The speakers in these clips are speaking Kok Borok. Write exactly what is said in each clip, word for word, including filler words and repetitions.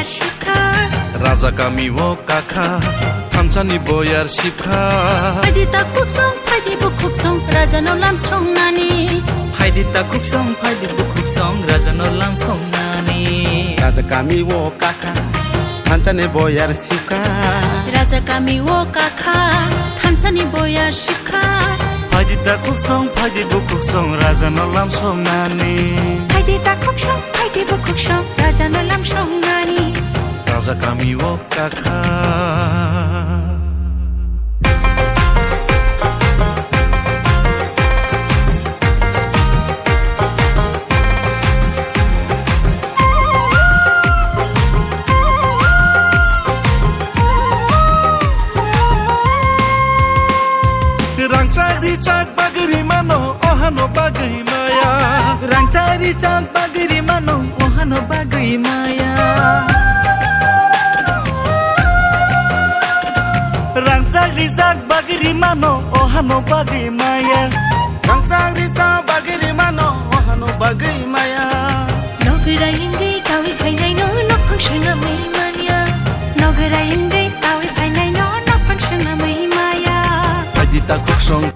Raja kami o kakha, thansa ni boyar sibkha. Phaidi ta khuksong, phaidi bukhuksong, raja no lam songnani. Phaidi ta khuksong, phaidi bukhuksong, raja no lam songnani. Raja kami o kakha, thansa ni boyar sibkha. Raja kami o kakha, thansa ni boyar sibkha. Phaidi ta khuksong, phaidi bukhuksong, raja no lam songnani. Phaidi ta khuksong, phaidi bukhuksong, raja no lam songnani. Raja kami o kakha. Rangchak richak bagwi rimano, ohano bagwi maya. Rangchak richak bagwi rimano, ohano bagwi maya. Rangchak richak bagwi rimano, ohano bagwi maya. Rangchak richak bagwi rimano, ohano bagwi maya. Nogwrai wngwi tawi phainaino, nokhang swnamwi maya. Nogwrai wngwi tawi phainaino, nokhang swnamwi maya. Phaidi ta khuksong.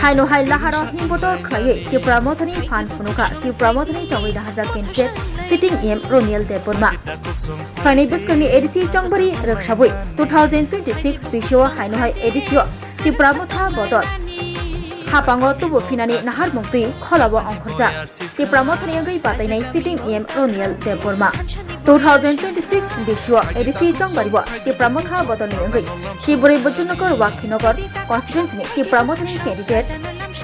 Haino hai laharo himboto khlaiwi Tipra Mothani phan phunukha Tipra Mothani chongwi dahajak candidate sitting M Roniel Debbarma. Phainai bwskangni A D C chongbari rwksabwi two thousand twenty-six bisio haino hai A D C o Tipra Motha bodol hapango tubu phinani naharmung twi kholao ongkhorjak. Tipra Mothani wngwi batainai sitting M Roniel Debbarma. Two thousand twenty-six bisio A D C chongbari o Tipra Motha bodolni wngwi Chiburi Bujunnagar Wakhinagar constituency ni Tipra Mothani candidate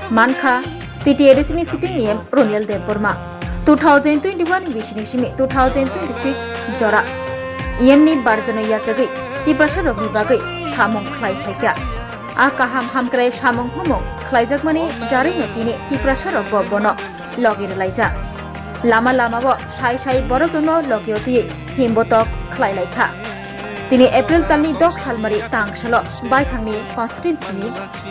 mankha T T A D C ni sitting M Roniel Debbarma. Two thousand twenty-one bisini simi two thousand twenty-six jora M ni barjano yachagwi Tiprasa rokni bagwi samung khlai phaikha. A kaham hamkrai samung humung khlaijakmani jarino tini Tiprasa rokbo bono logi rwlaijak. Lama lamao sai sai borokrokno logio twiwi himbotok khlai laikha. Tini April talni dok salmari tangsalo baithangni constituency ni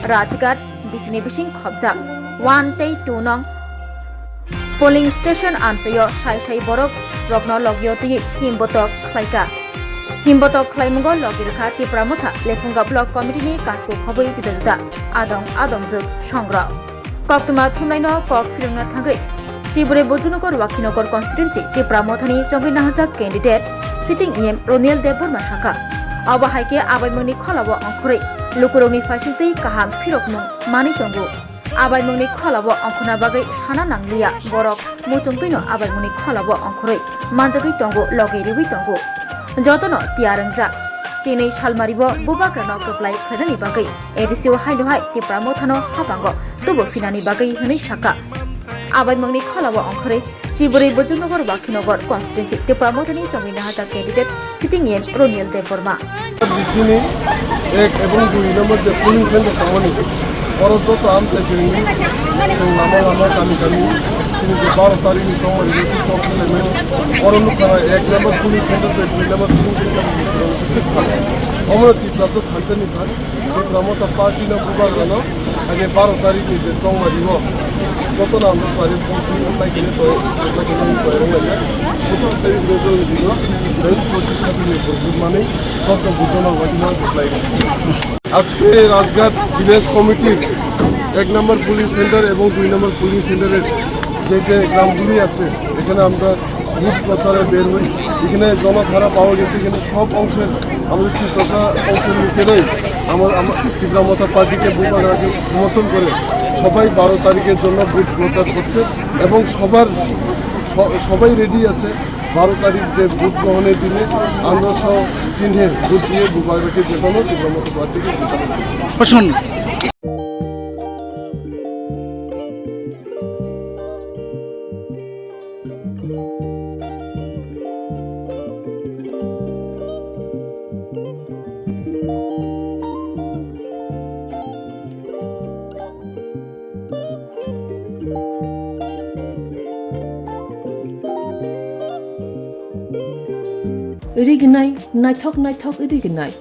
Rajghat D C ni bising khopjak one tei two nong polling station amchaio sai sai borok rokno logio twiwi himbotok khlaikha. Himbotok khlaimungo logi rwkha Tipra Motha Lephunga Block Committee ni kasku khobwi juda juda adong adongjwk songrok. Koktwma thumnaino kok phirwngna thangwi Chiburi Bujunnagar Wakhinagar constituency Tipra Mothani chongwi nahajak candidate sitting M Roniel Debbarma sakha. Abo hai khe abaimungni kholao ongkhorwi lukurokni phaisingtwi kaham phirokmung manwi tongo. Abaimungni kholao ongkhorna bagwi sana nangliya borok muchungtwino abaimungni kholao ongkhorwi manjagwi tongo, logi riwi tongo. Jotono tiyar wngjak. Chinwi salmaribo bubagrano kwplai khlainani bagwi A D C o haino hai Tipra Mothano hapango tubu phinani bagwi hwnwi sakha. Abaimungni kholao ongkhorwi Chiburi Bujunnagar Wakhinagar constituency Tipra Mothani chongwi nahajak candidate sitting M Roniel Debbarma. D C ni ek ebong dui number je polling center tongmani, oro joto amchai kwrwngwi chwng lama lama kami kami chini je baro tarikni chongmani rwtwi kok khlaimani, oro nukha ek number polling center tei dui number polling center ni kwrwng bwswk phan. Omono Tiprasa thansa ni phan. Tipra Motha party no bubagrano, ani baro tarikni je chongmari o, jotono ang bwsmari vote ri, apply khainai twi, apply khainai twi rwng laijak. Jotono tei result ni dino, seven point six percent ni vote ri manwi, joto bujono wadi ma apply. আজকে রাজঘাট ভিলেজ কমিটির এক নম্বর polling centre এবং দুই নম্বর পোলিং সেন্টারের যে যে গ্রামগুলি আছে, এখানে আমরা বুথ প্রচারে বের হই। এখানে জনসাড়া পাওয়া গেছে, এখানে সব অংশের, আমাদের ত্রিপ্রাসা অংশের লোকেরাই আমার, আমার ত্রিপুরা মথা পার্টিকে, বুবাগ্রাকে সমর্থন করে সবাই বারো তারিখের জন্য বুথ প্রচার করছে এবং সবার স-, সবাই রেডি আছে বারো তারিখ যে ভোট গ্রহণের দিনে আমরা সব চিহ্নে ভোট দিয়ে বুবাগ্রাকে জেতানো, ত্রিপুরা মথা পার্টিকে জেতানো। প্রশাসন। Rignai, naithok naithok rignai.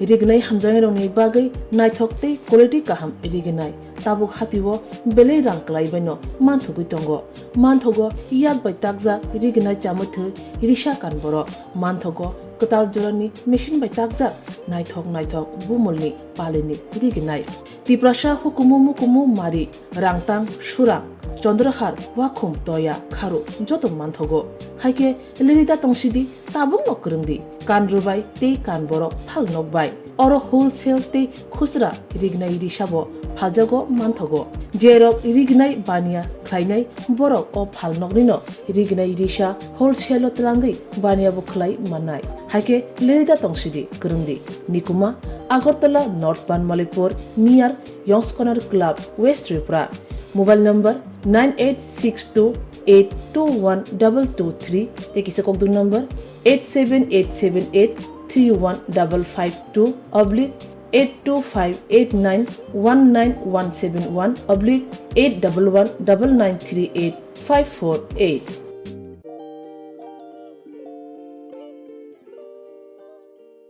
Rignai hamjaknairokni bagwi naithok tei quality kaham rignai. Tabuk hatio belai rang kwlaibaino manthogwi tongo. Manthogo yak bai takjak rignai chamwi thwi risa kan borok. Manthogo kwtal jorani machine bai takjak naithok naithok bumulni palini rignai. Tiprasa hukumu mukumu mari, rangtang, surang, chondrohar, wakhum, toya, kharu joto manthogo. Haikhe lirida tongsidi, tabukno kwrwngdi, kan rwbai tei kan borok phalnok bai. Oro wholesale tei khusra rignai risabo phaljago manthogo. Jerok rignai baniya khlainai borok o phalnoknino rignai risa wholesale-o twlangwi baniya bo khlai mannai. Haikhe lirida tongsidi kwrwngdi. Nikuma, Agartala North Banmalipur, near Yongskonar Club, West Tripura. Mobile number nine eight six two eight two one double two three tei kisa kokduk number eight seven eight seven eight three one double five two oblique eight two five eight nine one nine one seven one oblique eight double one double nine three eight five four eight.